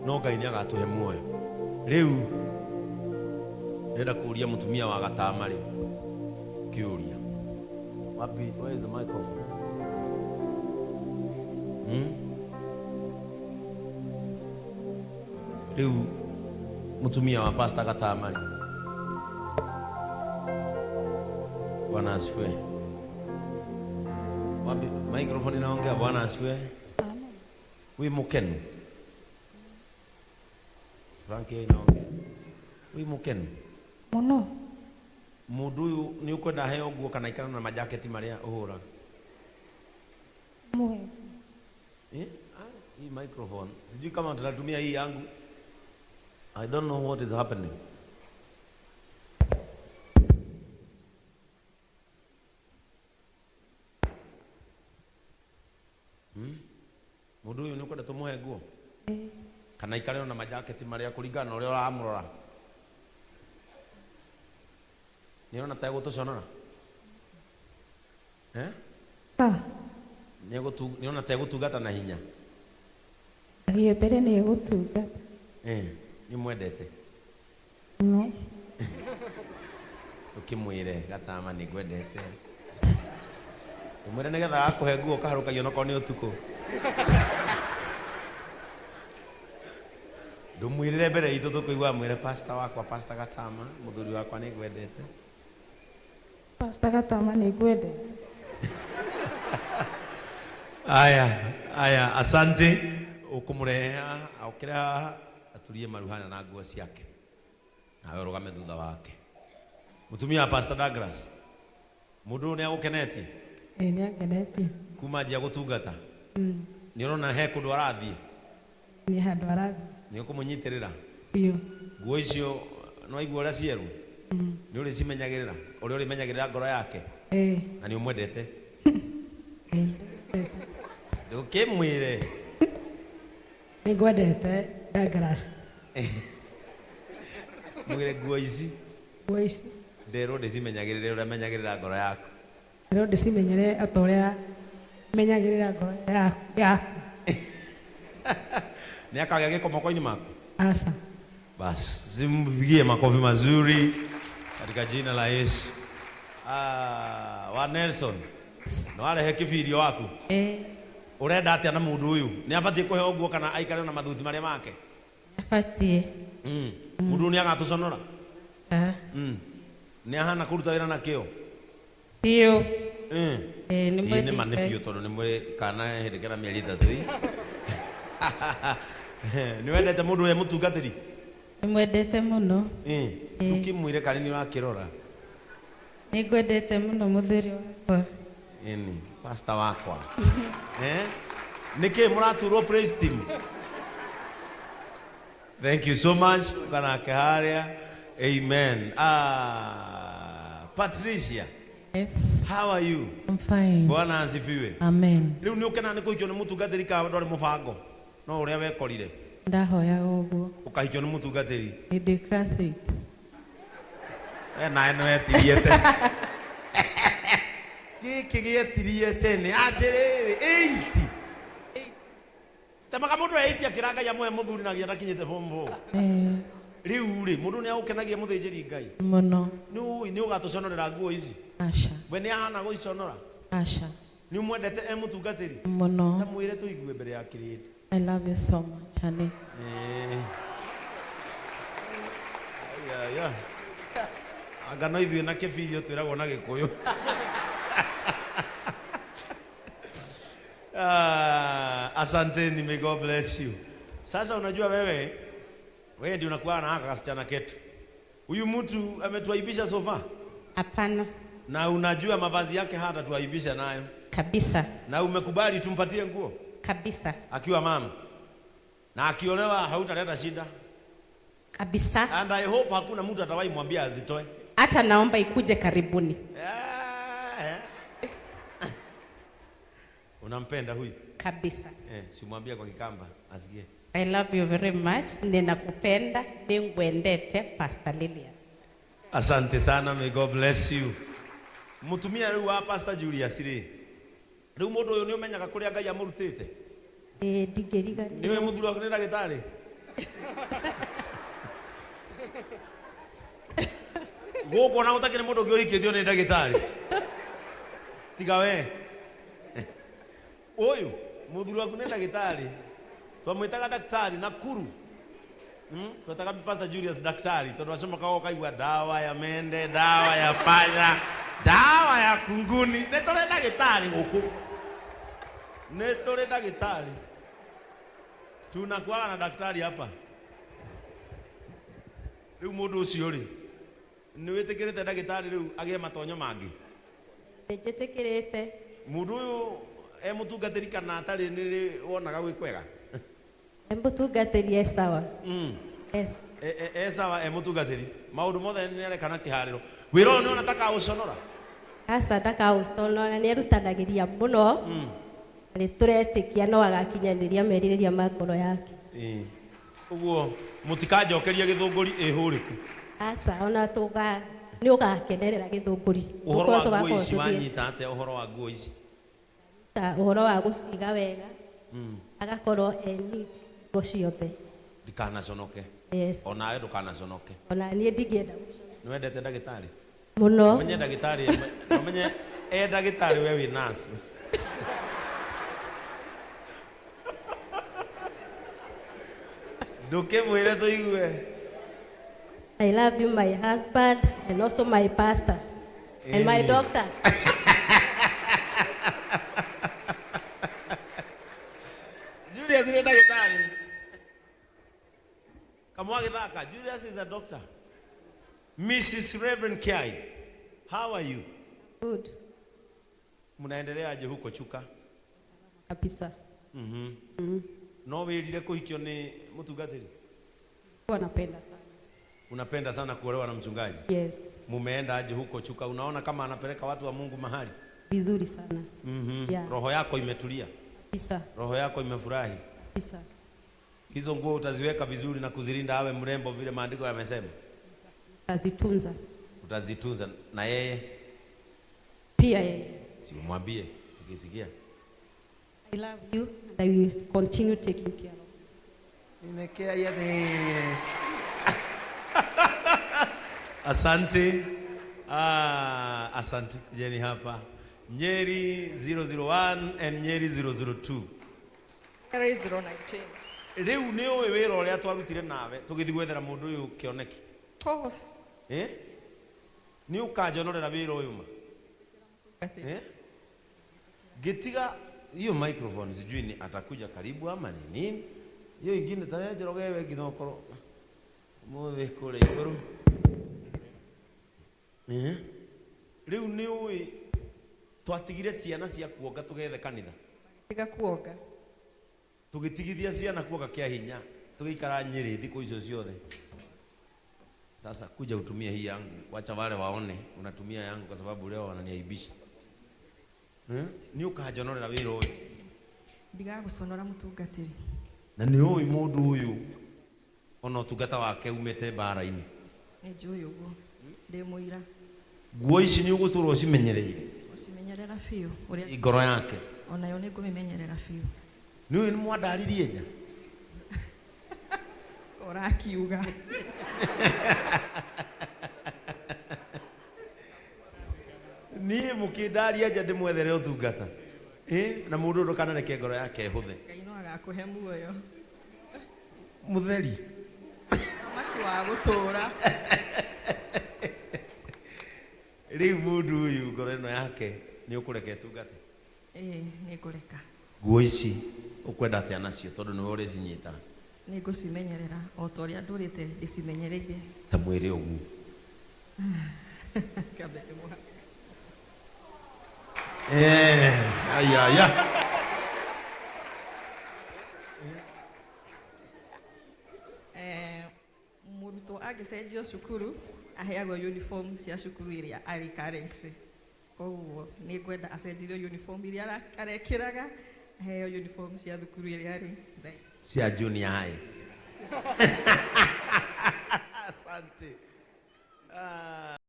No Ngai nĩ agatũhe muoyo. Rĩu ndĩrenda kũria mũtumia wa Gatama rĩ kĩũria. Wapi, where is the microphone? Rĩu mũtumia wa Pastor Gatama rĩ, Bwana asifiwe. Wapi microphone inaongea? Bwana asifiwe. Wi mukenu? Frank hiyo inaongea. Wi mukenu? Mũno. Mundu uyu ni ukwenda aheo nguo kana ikara na majaketi maria uhuraga? Mũhe. Eh? Ah, hii microphone. Sijui kama tunatumia hii yangu. I don't know what is happening. Mundu uyu ni ukwenda tumuhe nguo kana ikare na majaketi maria kuringana na uria uramurora? Ni ona ta egũtũconora? Eh? Sa. Nĩ ona ta egũtungata na hinya? Thiĩ mbere nĩ egũtungata. Eh, nĩ mwendete? Mũno. Ũkĩmwĩre Gatama nĩ ngwendete. Ũmwĩre nĩgetha agakũhe nguo ũkaharũkagia onokorwo nĩ ũtukũ. Ndũmwĩrĩre mbere itũ tũkũigua, mwĩre pastor wakwa, Pastor Gatama, mũthuri wakwa nĩ ngwendete. Pastor Gatama nĩ ngwendete. Aya, aya, asante. Ũkũmũrehe haha, okĩre haha, aturie maru hana na nguo ciake. Nawe ũrũgame thutha wake. Mũtumia wa Pastor Douglas, mũndũ ũyũ nĩ agũkenetie? Ĩĩ nĩ angenetie. Kuma anjia gũtungata? Nĩ ũrona he kũndũ arathiĩ? Nĩ handũ arathiĩ. Nĩ ũkũmũnyitĩrĩra? Biũ. Nguo icio no aigua ũrĩa cierũ? Nĩ ũrĩcimenyagĩrĩra? Ũrĩa ũrĩmenyagĩrĩra ngoro yake? Ĩĩ. Na nĩ ũmwendete? Ĩĩ, nĩndĩmwendete. Ndũkĩmwĩre. Nĩ ngwendete Douglas. Mwĩre nguo ici. Nguo ici. Nderwo ndĩcimenyagĩrĩre ũrĩa menyagĩrĩra ngoro yaku. Nderwo ndĩcimenyere o ta ũrĩa menyagĩrĩra ngoro yaku. Nĩ akagĩa gĩko moko-inĩ maku? Aca. Bas, simpigie makofi mazuri katika jina la Yesu. Ah, wa Nelson. No arehe kĩbirio waku. Eh. Ũrenda atĩa na mũndũ ũyũ? Nĩ abatiĩ kũheo nguo kana aikare na mathuti marĩa make? Abatiĩ. Mũndũ ũyũ nĩ agatũconora? Ah. Nĩ ahana kũruta wĩra na kĩo? Biũ. Nĩ Ĩĩ, nĩ ma nĩ mwendete. biũ tondũ nĩ mwĩ kana hĩndĩ kena mĩeri ĩtatũ ĩ. Nĩ wendete mũndũ ũyũ mũtungatĩri? Nĩ mwendete mũno. Ndũkĩmwĩre kana nĩ ũrakĩrora? Nĩ ngwendete mũno mũthuri wakwa. Ĩni, pastor wakwa. Nĩkĩ mũraturwo praise team? Thank you so much. Ũkanake harĩa. Amen. Patricia. Yes. How are you? I'm fine. Bwana asifiwe. Amen. Rĩu nĩ ũkena nĩ kũhikio nĩ mũtungatĩri kana ndwarĩ mũbango? No ũrĩa wekorire. Ndahoyaga ũguo. Ũkahikio nĩ mũtungatĩri. Nĩ ndĩ class 8. Nawe nĩ wetirie tene. Gĩkĩ gĩetirie tene. Atĩrĩrĩ, 8. Temaga mũndũ e 8 akĩra Ngai amũhe mũthuri na nginya ndakinyĩte form 4. Rĩu rĩ, mũndũ nĩ agũkenagia mũthĩnjĩri Ngai? Mũno. Nĩ ũĩ nĩ ũgatũconorera nguo ici? Aca. We nĩ ahana gũiconora? Aca. Nĩ ũmwendete e mũtungatĩri? Mũno. Ta mwĩre tũigue mbere ya kĩrĩndĩ. I love you so much, honey. Aya, aya. Anga no ithuĩ na kĩbirio twĩragwo na Gĩkũyũ. Asanteni, may God bless you. Sasa unajua wewe, wewe ndio unakuwa na haka kasichana ketu. Huyu mtu ametuaibisha so far? Hapana. Na unajua mavazi yake hata tuaibisha nayo. Kabisa. Na umekubali tumpatie nguo? Kabisa. Akiwa mama. Na akiolewa hautaleta shida. Kabisa. And I hope hakuna mtu atawahi mwambia azitoe. Hata naomba ikuje karibuni. Unampenda huyu? Kabisa. Si umwambie kwa Kikamba asikie. I love you very much. Ninakupenda, ningwendete Pastor Lilian. Asante sana, may God bless you. Mutumia rĩu wa Pastor Julius rĩ. Rĩu mũndũ ũyũ nĩ ũmenyaga kũrĩa Ngai amũrutĩte? Ĩĩ, ndingĩriganĩrwo. Nĩwe mũthuri waku nĩ ndagĩtarĩ? Gũkũ ona gũtakĩrĩ mũndũ ũngĩ ũhikĩtio nĩ ndagĩtarĩ tiga we. Ũyũ mũthuri waku nĩ ndagĩtarĩ, twamwĩtaga daktari Nakuru. Twetaga Pastor Julius daktari tondũ acomokaga ũkaigua dawa ya mende, dawa ya panya, dawa ya kunguni. Nĩ tũrĩ ndagĩtarĩ gũkũ, nĩ tũrĩ ndagĩtarĩ, tunakuaga na daktari hapa. Rĩu mũndũ ũcio rĩ, nĩ wĩtĩkĩrĩte ndagĩtarĩ rĩu agĩe matonyo mangĩ? Nĩnjĩtĩkĩrĩte. Mũndũ ũyũ e mũtungatĩri kana atarĩ, nĩ wonaga gwĩ kwega? E mũtungatĩri e sawa. Yes. E sawa, e mũtungatĩri, maũndũ mothe nĩ areka na kĩharĩro. Wĩra ũyũ nĩ ona takaũconora? Aca, ndakaũconora, nĩ erutanagĩria mũno na nĩ tũretĩkia no agakinyanĩria merirĩria ma ngoro yake. Ĩĩ. Ũguo mũtikanjokerie gĩthũngũri ĩhũrĩku? Aca, ona tũga nĩ ũgakenerera gĩthũngũri. Ũhoro wa Tũkorwo nguo tũgakorwo ici tũthiĩte. Wanyita atĩa ũhoro wa nguo ici? Ta ũhoro wa gũciga wega, agakorwo e neat ngo ciothe. Ndikanaconoke. Yes. Onawe ndũkanaconoke. Ona niĩ ndingĩenda gũconoka. Nĩ wendete ndagĩtarĩ? Mũno. Ũmenye ndagĩtarĩ, ũmenye e ndagĩtarĩ, we wĩ nurse. Ndũkĩmwĩre tũigue. I love you, my husband, and also my pastor and my Ĩni. doctor. Julius nĩ ndagĩtarĩ. Kamwa gĩthaka, Julius is a doctor. Mrs. Reverend Kiai, how are you? Good. Mnaendelea aje huko Chuka? Kabisa. No wĩrire kũhikio nĩ mũtungatĩri? Huwa napenda sana. Unapenda sana kuolewa na mchungaji? Yes. Mumeenda aje huko Chuka? Unaona kama anapeleka watu wa Mungu mahali? Vizuri sana. Yeah. Roho yako imetulia, Kabisa. roho yako imefurahi. Kabisa. Hizo nguo utaziweka vizuri na kuzilinda awe mrembo vile maandiko yamesema. Tazitunza. Utazitunza na yeye? Pia yeye. Si umwambie tukisikia. I love you and I will continue taking care of you. Nimekea yeye. Asante. Ah, asante. Jeni hapa. Nyeri 001 and Nyeri 002. Nyeri 019. Rĩu nĩ ũĩ wĩra ũrĩa twarutire nawe tũgĩthiĩ gwethera mũndũ ũyũ kĩoneki? Course. Eh? Nĩ ũkanjonorera wĩra ũyũ ma? Eh? Ngĩtiga hiyo microphone, sijui ni atakuja karibu ama ni nini. Hiyo ingine tarehe Njoroge we nginya ũkorwo mũthĩ kũrĩa igũrũ. Eh? Rĩu nĩ ũĩ twatigire ciana cia kuonga tũgethe kanitha. Tiga kuonga. Tũgĩtigithia ciana kuonga kĩa hinya, tũgĩikara Nyĩrĩ thikũ icio ciothe. Sasa kuja utumie hii yangu, wacha wale waone unatumia yangu kwa sababu leo wananiaibisha. Eh? Nĩ ũkanjonorera wĩra ũyũ? Ndigagũconora, mũtungatĩri. Na nĩ ũĩ mũndũ ũyũ ona ũtungata wake umĩte mbara-inĩ? Nĩ njũĩ ũguo. Ndĩ mũira. Nguo ici nĩ ũgũtũra ũcimenyereire? Gũcimenyerera biũ. Ũrĩa Ngoro yake? Onayo nĩ ngũmĩmenyerera biũ. Nĩ ũĩ nĩ mwandaririe nja? Ũrakiuga. Niĩ mũkĩndaria nja ndĩmwethere ũtungata. Eh? Na mũndũ ũyũ ndũkanareke ngoro yake ĩhũthe. Ngai no agakũhe muoyo. Mũtheri. Thamaki wa gũtũũra. Rĩu mũndũ ũyũ ngoro ĩno yake nĩ ũkũreka ĩtungate? Ĩĩ, nĩ ngũreka. Nguo ici ũkwenda atĩa nacio tondũ nĩwe ũrĩcinyitaga? Nĩ ngũcimenyerera o ta ũrĩa ndũrĩte ndĩcimenyereire. Ta mwĩrĩ ũguo. Kambe ndĩmũhake. Eh, aya aya. Eh, mũrutwo angĩcenjio cukuru aheagwo uniform cia cukuru ĩrĩa arĩ currently. Koguo nĩ ngwenda acenjirio uniform iria arekĩraga, aheo uniform cia thukuru ĩrĩa arĩ thaa ici. Cia junior high. Asante. Ah.